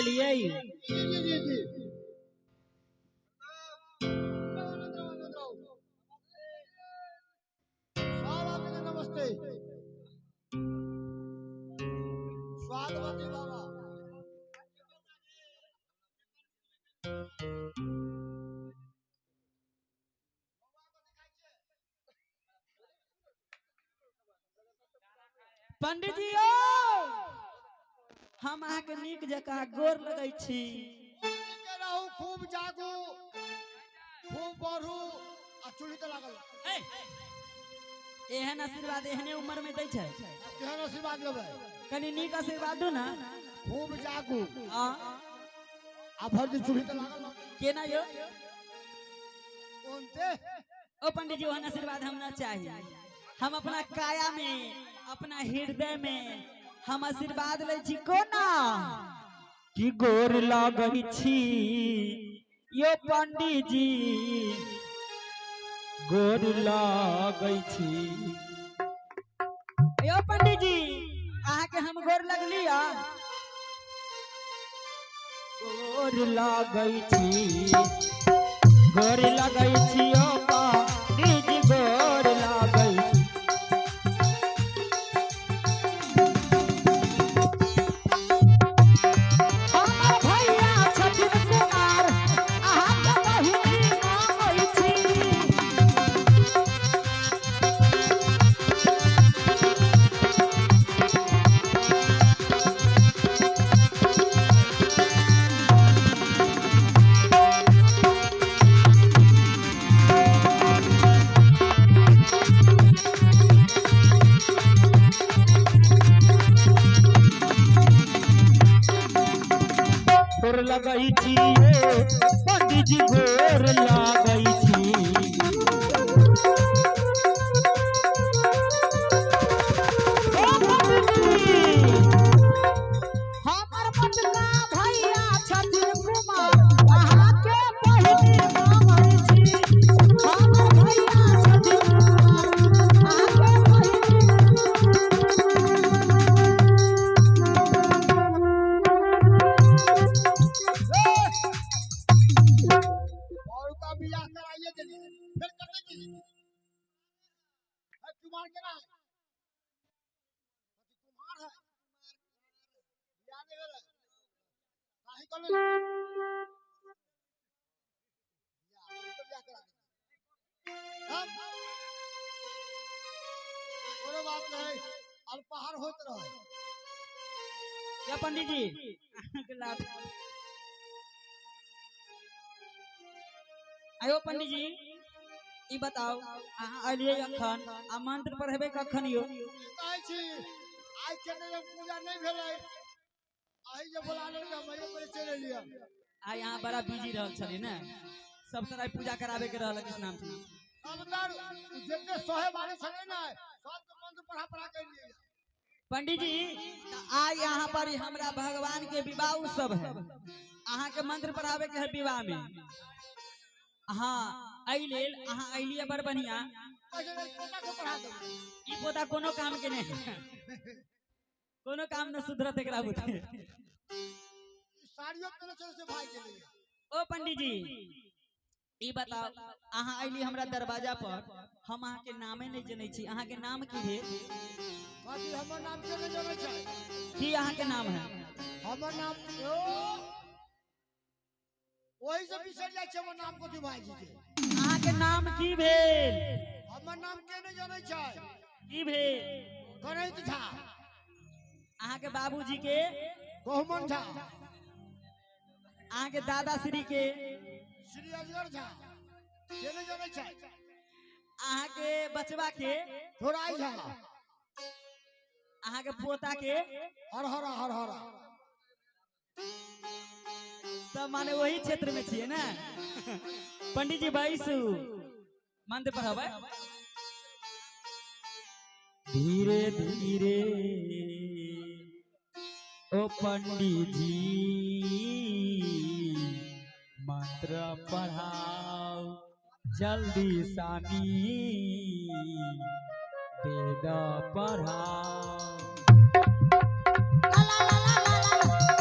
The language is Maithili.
देलियै। जी जी जी जी। सब आदमी के नमस्ते। स्वागत बाबा। पंडित जी ओ हम अहाँके नीक जकाँ गोर लगै छी। नीक रहू, खूब जागू, खूब बढ़ू आ चूल्ही तऽ लागल। एहन आशीर्वाद एहने उम्र में दै छै? केहन आशीर्वाद लेबै? कनी नीक आशीर्वाद दू ना। खूब जागू आ आ भरि दिन चूल्ही तऽ लागल। केना यो? ओनते। ओ पंडित जी ओहन आशीर्वाद हम ना चाही। हम अपना काया में, अपना हृदय में हम आशीर्वाद लै छी। कोना कि गोर लगै छी यो पंडित जी, गोर लगै छी यो पंडित जी। अहाँके हम गोर लगली आ गोर लगै छी, गोर लगै छी यो पंडित जी, गोर लगै छी। हमर भैया छथिन कुमार, अहाँके बहिनी मांगै छी। गोर लगै छी पंडित जी, गोर लगै छी। ओ पंडित जी, हमर मोटका भैया छथिन कुमार, अहाँके बहिनी मांगै छी। हमर भैया छथिन कुमार, अहाँके बहिनी। और का बियाह कराइए देलियै, फेर करतै की? है कुमार केना है? कुमार है, बियाह नहि भेलै। काहे कहलियै? बियाह करा देलियै। हम कोनो बात नहीं, अल्पाहार होइत रहे। या पंडित जी अहाँके लाभ। आयो पंडित जी ई बताउ, अहाँ अलियै अखन आ मंत्र पढ़ेबै कखन यो? कहै छी आइ केने जे पूजा नहि भेलै, अही जे बोला लेलियै, हम अहिये पहिले चलि एलियै। आइ अहाँ बड़ा बिजी रहल छलियै ने, सब तरह पूजा कराबे के रहल कृष्ण नाम। सब तर जते सहे वाले छलै ने, सबके मंत्र पढ़ा पढ़ा के एलियै। पंडित जी आइ यहाँ पर हमरा भगवान के विवाह उत्सव है, अहाँ के मंत्र पढ़ावे के है विवाह में। हाँ एहि लेल अहाँ अलियै बड़ बढ़िया। कहै छै पोता के पढ़ा देबै। ई पोता कोनो काम के नहीं, कोनो काम न सुधरत एकरा बुते। ई साड़ियो पेने छलै से भागि गेलै। ओ पंडित जी ई बताउ, अहाँ अयली हमरा दरवाजा पर, हम अहाँ के नामे नहीं जनै छी, अहाँ के नाम की भेल? कथी हमर नाम के नहि जनै छै? की अहाँ के नाम है? हमर नाम ओ ओही से बिसरि जाइ छै हमर नाम कथी भाईजी के। अहाँ के नाम की भेल? हमर नाम के नहि जनै छै? की भेल? गणित झा। अहाँ के बाबूजी के? गहुमन झा। अहाँ के दादाश्री के? श्री अजगर झा। के नहि जनै छै? अहाँ के बचवा के? ढोराई झा। अहाँ के पोता के? हरहरा हरहरा। सब माने वही क्षेत्र में छियै ने। पंडित जी बैसू, मंत्र पढ़बै। धीरे धीरे ओ पंडित जी मंत्र पढ़ाओ, जल्दी सानी वेद पढ़ाओ। ला ला ला ला ला ला।